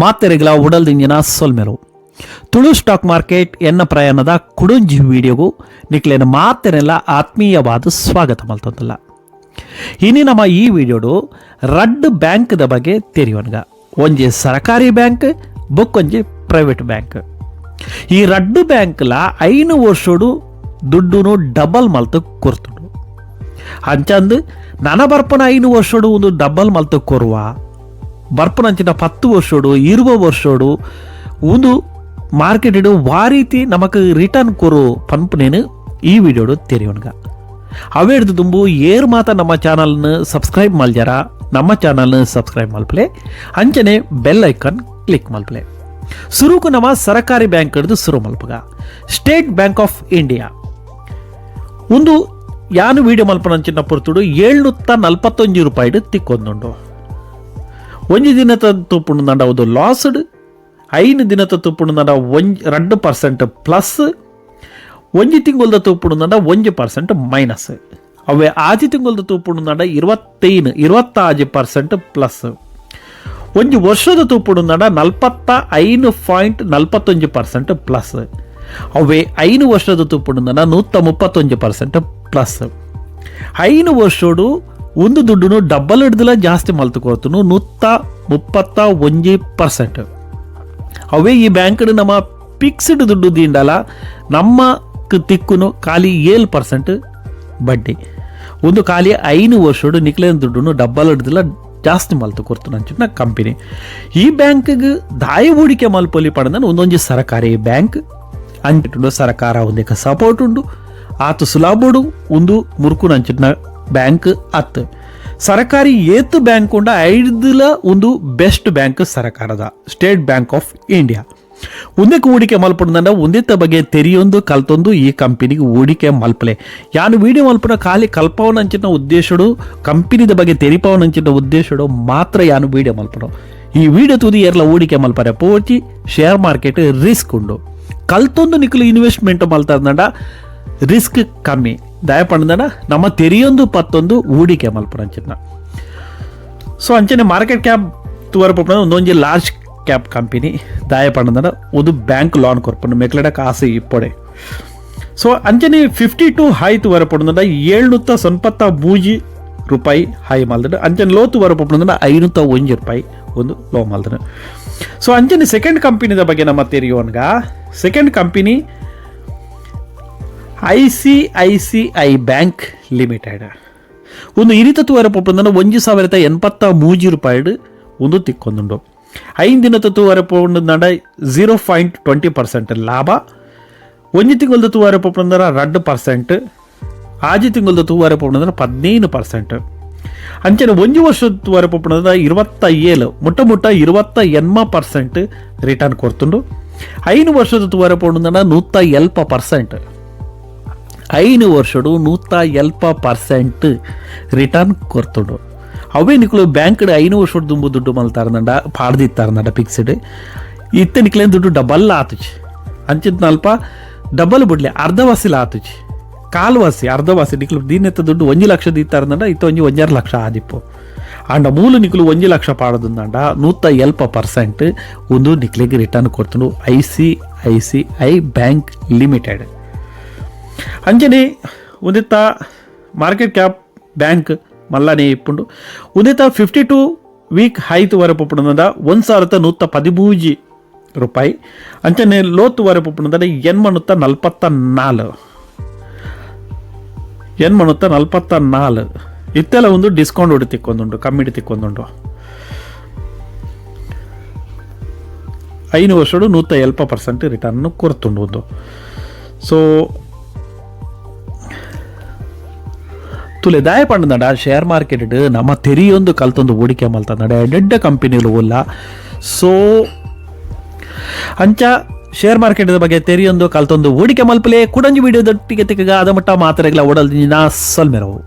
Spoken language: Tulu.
ಮಾತೆರೆಗಳ ಉಡಲ್ದಿಂಜಿನ ಸೊಲ್ಮೆಲು. ತುಳು ಸ್ಟಾಕ್ ಮಾರ್ಕೆಟ್ ಎನ್ನ ಪ್ರಯಾಣದ ಕುಡೊಂಜಿ ವಿಡಿಯೋಗು ನಿಕ್ಲೆನ ಮಾತೆರೆಲ್ಲ ಆತ್ಮೀಯವಾದ ಸ್ವಾಗತ ಮಲ್ತೊಂದುಲ್ಲ. ಇನಿ ನಮ್ಮ ಈ ವಿಡಿಯೋಡು ರಡ್ಡ್ ಬ್ಯಾಂಕ್ದ ಬಗ್ಗೆ ತೆರಿಯೋನ್ಗ. ಒಂಜಿ ಸರಕಾರಿ ಬ್ಯಾಂಕ್, ಬೊಕ್ಕೊಂಜಿ ಪ್ರೈವೇಟ್ ಬ್ಯಾಂಕ್. ಈ ರಡ್ಡು ಬ್ಯಾಂಕ್ಲ 5 ವರ್ಷಡು ದುಡ್ಡುನು ಡಬಲ್ ಮಲ್ತು ಕೊರ್ತುಂಡು. ಅಂಚಂದು ನನ ಬರ್ಪನ 5 ವರ್ಷಡು ಒಂದು ಡಬಲ್ ಮಲ್ತು ಕೊರುವ, ಬರ್ಪನಂಚಿನ 10 ವರ್ಷಡು, 20 ವರ್ಷಡು ಒಂದು ಮಾರ್ಕೆಟ್ ವಾರೀತಿ ನಮಕ್ ರಿಟರ್ನ್ ಕೊರು ಪನ್ಪುನೇನು ಈ ವಿಡಿಯೋಡು ತೆರಿಯೋನ್ಗ. ಅವೇಡ್ದು ದುಂಬು ಏರ್ ಮಾತ ನಮ್ಮ ಚಾನಲ್ನ ಸಬ್ಸ್ಕ್ರೈಬ್ ಮಲ್ಜಾರ, ನಮ್ಮ ಚಾನಲ್ನ ಸಬ್ಸ್ಕ್ರೈಬ್ ಮಲ್ಪಲೆ, ಅಂಚನೆ bell icon click ಮಲ್ಪಲೆ. ಸುರುಕು ನಮ್ಮ ಸರಕಾರಿ ಬ್ಯಾಂಕ್ ಹಿಡಿದು ಸುರು ಮಲ್ಪಗ. State bank of India ಒಂದು ಯಾನು ವಿಡಿಯೋ ಮಲ್ಪನಂಚಿನ ಪೊರ್ತುಡು 741 ರೂಪಾಯಿಡು ತಿಕ್ಕೊಂದುಂಡು. ಒಂಜಿ ದಿನದ ತೂಪುಂಡು ಒಂದು ಲಾಸ್ಡ್, 5 ದಿನದ ತೂಪುಂಡು ಒಂಜಿ 2% ಪ್ಲಸ್, ಒಂಜಿ ತಿಂಗೊಲ್ದ ತೂಪುಂಡು 1% ಮೈನಸ್. ಅವೇ ಆಜಿ ತಿಂಗೊಲ್ದ ತೂಪುಂಡು 25 26% ಪ್ಲಸ್. ಒಂಜಿ ವರ್ಷದ ತೂಪುಂಡು 45.41% ಪ್ಲಸ್. ಅವೇ 5 ವರ್ಷದ ತೂಪುಂಡು 131% ಪ್ಲಸ್. 5 ವರ್ಷಡು ಒಂದು ದುಡ್ಡುನು ಡಬ್ಬಲ್ ಹಿಡ್ದಲ ಜಾಸ್ತಿ ಮಲ್ತುಕೊರ್ತನು, 131%. ಅವೇ ಈ ಬ್ಯಾಂಕ್ ನಮ್ಮ ಫಿಕ್ಸ್ಡ್ ದುಡ್ಡು ದಿಂಡಲ ನಮ್ಮ ತಿಕ್ಕುನು ಖಾಲಿ 7% ಬಡ್ಡಿ. ಒಂದು ಖಾಲಿ 5 ವರ್ಷಡು ನಿಕ್ಲೇನ ದುಡ್ಡುನು ಡಬ್ಬಲ್ ಹಿಡ್ದಲ ಜಾಸ್ತಿ ಮಲ್ತು ಕೊಡ್ತು ಅಂಚಿನ ಕಂಪನಿ. ಈ ಬ್ಯಾಂಕ್ಗೆ ದಾಯ ಹೂಡಿಕೆ ಮಲ್ಪೊಲಿ ಪಡೆದ ಒಂದೊಂಜಿ ಸರಕಾರಿ ಬ್ಯಾಂಕ್ ಅಂಚಿಟ್ಟು ಸರಕಾರ ಒಂದೇಕ ಸಪೋರ್ಟ್ ಉಂಡು. ಆತು ಸುಲಭಡು ಒಂದು ಮುರುಕುನಂಚಿನ ಬ್ಯಾಂಕ್ ಅತ್. ಸರಕಾರಿ ಏತು ಬ್ಯಾಂಕ್ ಉಂಡ, ಐದುಲ ಒಂದು ಬೆಸ್ಟ್ ಬ್ಯಾಂಕ್ ಸರಕಾರದ state bank of India. ಒಂದಕ್ಕೆ ಹೂಡಿಕೆ ಮಲ್ಪಡ್ದಂಡ ಒಂದಿತ್ತ ಬಗ್ಗೆ ತೆರಿಯೊಂದು ಕಲ್ತೊಂದು ಈ ಕಂಪನಿಗೆ ಹೂಡಿಕೆ ಮಲ್ಪಲೆ. ಯಾನು ವಿಡಿಯೋ ಮಲ್ಪನ ಖಾಲಿ ಕಲ್ಪವನಂಚಿನ ಉದ್ದೇಶಡು, ಕಂಪನಿದ ಬಗ್ಗೆ ತೆರಿಪವನಂಚಿನ ಉದ್ದೇಶಡು ಮಾತ್ರ ಯಾನು ವಿಡಿಯೋ ಮಲ್ಪಡು. ಈ ವಿಡಿಯೋ ತೂದು ಏರ್ಲ ಹೂಡಿಕೆ ಮಲ್ಪರೆ ಪೋಚಿ. Share market risk ಉಂಡು. ಕಲ್ತೊಂದು ನಿಕಲು ಇನ್ವೆಸ್ಟ್ಮೆಂಟ್ ಮಲ್ತಂಡ ರಿಸ್ಕ್ ಕಮ್ಮಿ. ದಯಪಂಡಂಡ ನಮ್ಮ ತೆರಿಯೊಂದು ಪತ್ತೊಂದು ಹೂಡಿಕೆ ಮಲ್ಪನಂಚಿನ. ಸೊ ಅಂಚನೆ ಮಾರ್ಕೆಟ್ ಕ್ಯಾಪ್ ತುವರ ಒಂದೊಂಜಿ large cap company. ದಾಯ ಪಂಡಂಡ ಒಂದು ಬ್ಯಾಂಕ್ ಲೋನ್ ಕೊರ್ಪುಂಡು, ಮೆಕ್ಲೆಡ ಕಾಸು ಇಪ್ಪೊಡೆ. ಸೊ ಅಂಚನೆ 52 ಹೈ ತುವರ ಪಡುಂಡ 783 ರೂಪಾಯಿ ಹೈ ಮಲ್ದಡು. ಅಂಚನೆ ಲೋ ತುವರ ಪಡುಂಡ 501 ರೂಪಾಯಿ ಒಂದು ಲೋ ಮಲ್ದಡು. ಸೊ ಅಂಚನೆ ಸೆಕೆಂಡ್ ಕಂಪನಿದ ಬಗ್ಗೆ ನಮ್ಮ ತೆರಿಯೋನ್ಗ. Second company ICICI bank limited. ಒಂದು ಇರಿತ ತುವರ ಪೊಪ್ಪಂದನ 1083 ರೂಪಾಯಿ ಒಂದು ತಿಕ್ಕೊಂದುಂಡು. 5 ದಿನದ ತುವರ ಪೊಂಡ 0.20% ಲಾಭ. ಒಂಜಿ ತಿಂಗಳದ ತುವರ ಪೊಪ್ಪಂದರ 2%. ಆಜಿ ತಿಂಗಳದ ತೂವರೆ ಪೊಪ್ಪಂದರ 15%. ಅಂಚನೆ ಒಂಜಿ ವರ್ಷದ ತುವರೆ ಪೊಪ್ಪಂದರ 27, ಮುಟ್ಟ ಮುಟ್ಟ 28% ರಿಟರ್ನ್ ಕೊಡ್ತುಂಡು. 5 ವರ್ಷದ ತುವರೆ ಪೊಂಡಂದನ 150%. 5 ವರ್ಷಡು 150% ರಿಟರ್ನ್ ಕೊರ್ತುಂಡು. ಅವೇ ನಿಕ್ಲು ಬ್ಯಾಂಕ್ 5 ವರ್ಷದ ದುಂಬು ದುಡ್ಡು ಮಲ್ತಾರಂಡ ಪಾಡ್ದಿತ್ತಾರಂಡ ಫಿಕ್ಸ್ಡ್ ಇತ್ತ ನಿಕ್ಲೇನ್ ದುಡ್ಡು ಡಬಲ್ ಆತುಚಿ. ಅಂಚಿದ್ನಲ್ಪ ಡಬಲ್ ಬಿಡ್ಲಿ, ಅರ್ಧ ವಾಸಿಲ ಆತುಚಿ, ಕಾಲು ವಾಸಿ, ಅರ್ಧ ವಾಸಿ. ನಿಕ್ಲು ದೀನೆತ್ತ ದುಡ್ಡು 1 ಲಕ್ಷ ದೀತಾರಂಡ ಇತ್ತ ಒಂಜಿ 1.5 ಲಕ್ಷ ಆದಿಪ್ಪು. ಆಂಡ ಮೂಲು ನಿಕ್ಲು 1 ಲಕ್ಷ ಪಾಡೋದಂಡ 150% ಒಂದು ನಿಕ್ಲಿಗೆ ರಿಟರ್ನ್ ಕೊಡ್ತುಂಡು ICICI bank limited. ಅಂಚನೆ ಉದಿತ market cap bank ಮಲ್ಲನೆ ಇಪ್ಪುಂಡು. ಉದಿತ 52 ವೀಕ್ ಹೈತ್ ವರೆ ಪುಪ್ಪುಂಡ 1113 ರೂಪಾಯಿ. ಅಂಚನೆ ಲೋತ್ ವರೆ ಪುಪ್ಪುಂಡ 844, 844. ಇತ್ತೆಲ್ಲ ಒಂದು ಡಿಸ್ಕೌಂಟ್ ಹೊಡಿ ತಿಕ್ಕೊಂದುಂಡು, ಕಮ್ಮಿಡಿ ತಿಕ್ಕೊಂದುಂಡು. 5 ವರ್ಷಡು 150% ರಿಟರ್ನ್ ಕೊರ್ತುಂಡು ಒಂದು. ಸೊ ತುಲೆ ದಾಯ ಪಂಡನಡ, ಶೇರ್ ಮಾರ್ಕೆಟ್ ನಮ್ಮ ತೆರಿಯೊಂದು ಕಲ್ತೊಂದು ಹೂಡಿಕೆ ಮಲ್ತಂದಡ ಎಡ್ಡೆಡ್ಡ ಕಂಪನಿಲು ಉಲ್ಲ. ಸೊ ಅಂಚ ಶೇರ್ ಮಾರ್ಕೆಟ್ ಬಗ್ಗೆ ತೆರಿಯೊಂದು ಕಲ್ತೊಂದು ಹೂಡಿಕೆ ಮಲ್ಪಲೆ. ಕುಡಂಜಿ ವಿಡಿಯೋ ದೊಟ್ಟಿಗೆ ತಿಕ್ಕಗ. ಅದ ಮಟ್ಟ ಮಾತ್ರೆಗಳ ಓಡಲ್ ನಾ ಸೊಲ್ಮೆರವು.